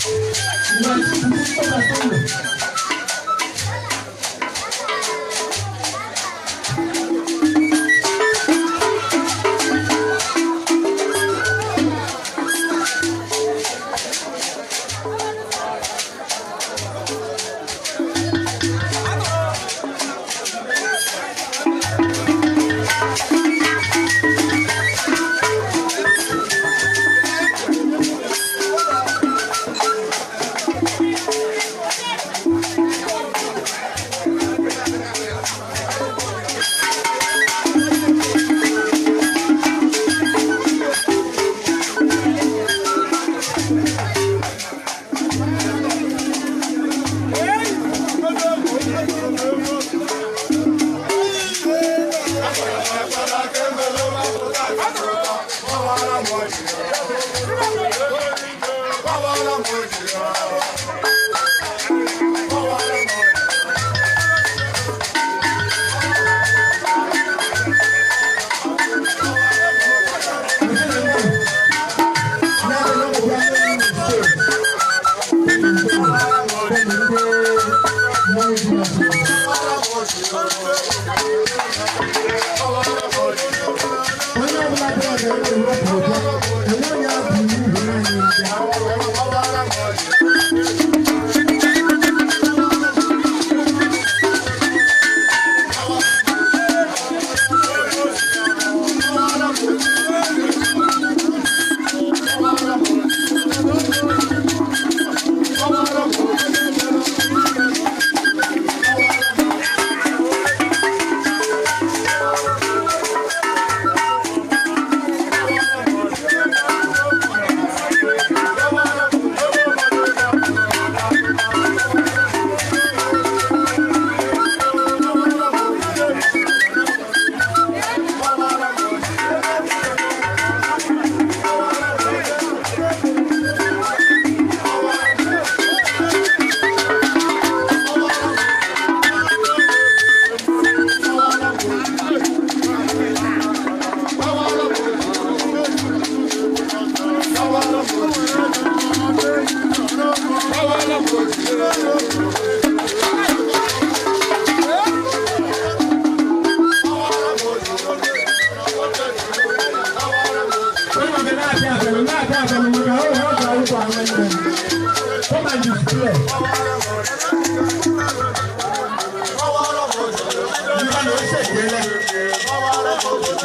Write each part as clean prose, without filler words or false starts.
Ngwa, tupu ụlọ. Onye ọbụla bịara ga-ewepụ ụbịa, enwe onye abụ iwu naanị ya bịa. Onye ọbịa na-abịa abịa na-abịa abịa maka ọ ga-awụkwa nwanne m. Come and display. Ngwanụ, ose ekele.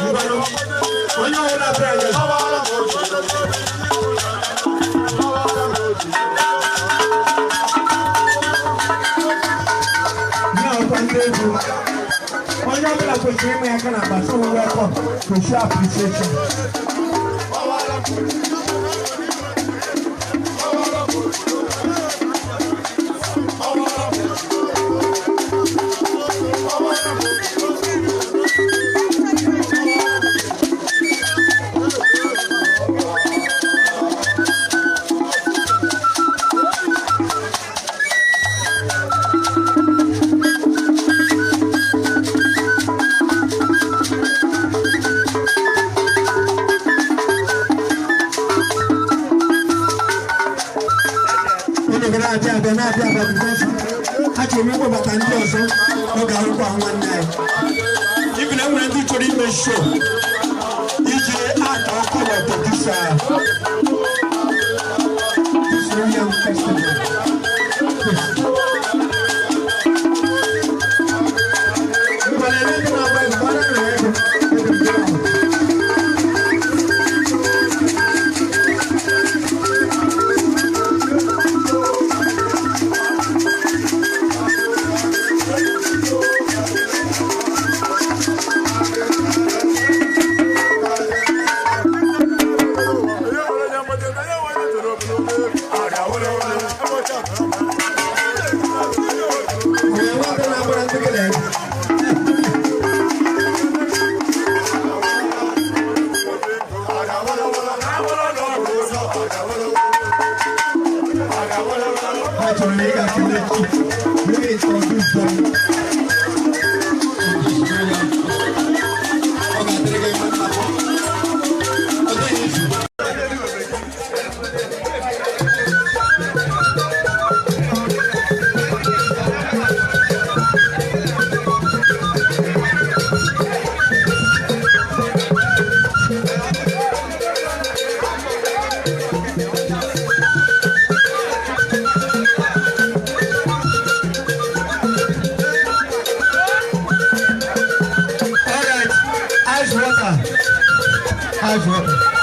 Ngwanụ, onye ọbụla bịara ya. Na-akwa ndị egwu. Onye ọbụla kwesịrị ịma aka na akpa, so welcome to show appreciation. Unu ga na-abịa abịa na-abịa abịa because achọrọ m ịkpọbata ndị ọzọ n'oge akwụkwọ ahụ nwanne anyị. Even enwere ndị chọrọ ime show iji ata ọkụ n'ọtọ this New Yam Festival. Ngwale ndị na-agba egwu, gbara na ego, ego ndị ahụ. Onye nwata na-agbara ndị gị na-ego. Achọrọ m ịga kelee chief, wee introduce them. Ọ ga-adịrị gị mma, nna m. Ọ dịghị izu. Ice water.